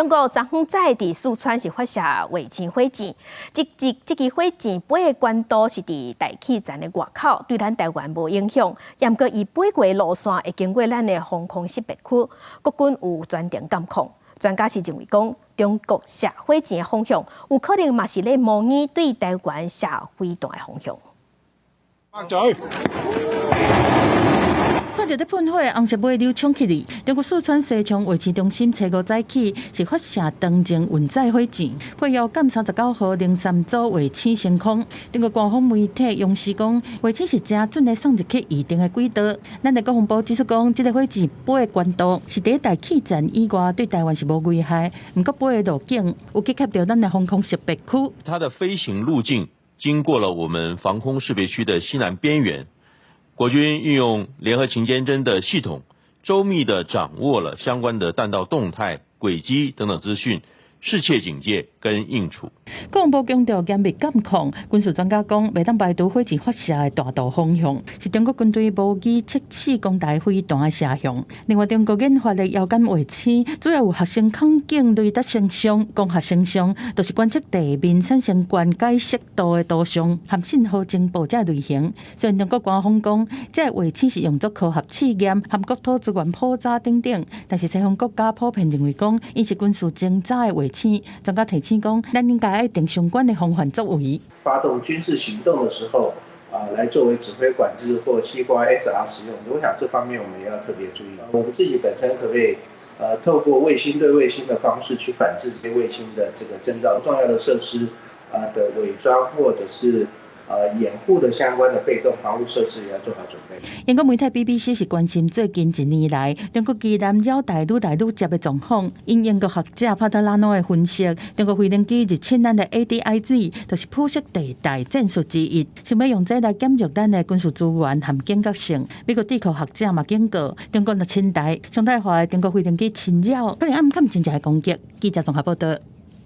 中國昨昏早佇四川是發射衛星火箭，這這這支火箭飛的高度是佇大氣層的外口，對咱台灣無影響。毋過伊飛過的路線會經過咱的防空識別區，國軍有全程監控。專家是認為講，中國射火箭的方向有可能嘛是咧模擬對台灣射飛彈的方向。嘴。看著咧噴火，紅色尾流衝起來。中國四川西昌衛星中心初五早起是發射長程運載火箭，飛遙感39號零三組衛星升空。中國官方媒體央視講，衛星是誠準的送入去預定的軌道。咱的國防部指出講，這個火箭飛的高度是佇大氣層以外，對台灣是無危害。毋過飛的路徑有去及著咱的防空識別區。它的飛行路徑經過了我們防空識別區的西南邊緣。國軍運用聯合勤監偵的系統，周密地掌握了相關的彈道動態、軌跡等等資訊，適切警戒跟應處。國防部強調嚴密監控，軍事專家講，袂當排除火箭發射的彈道方向是中國軍隊模擬測試攻台飛彈的射向。另外，中國研發的遙感衛星主要有合成孔徑雷達成像、光學成像，就是觀測地面產生高解析度的圖像和信號情報這類型。雖然中國官方講，這個衛星是用作科學試驗和國土資源普查等等，但是西方國家普遍認為講，𪜶是軍事偵查的衛星。專家提醒講，咱應該愛定相關的防範作為。發動軍事行動的時候，啊，來作為指揮管制或西瓜 SR 使用。我想這方面我們也要特別注意。我們自己本身可不可以，透過衛星對衛星的方式去反制這些衛星的這個徵兆，重要的設施，啊的偽裝或者是掩護的相關的被動防護設施也要做好準備。英國媒體 BBC 是關心最近一年來中國機艦繞台愈來愈捷的狀況。引英國學者帕特拉諾的分析，中國飛行機入侵咱的 ADIZ，就是灰色地帶戰術之一，想欲用這來減弱咱的軍事資源和警覺性。美國智庫學者嘛警告，中國若侵台，常態化的中國飛行機侵擾，可能暗崁真正的攻擊。記者綜合報道。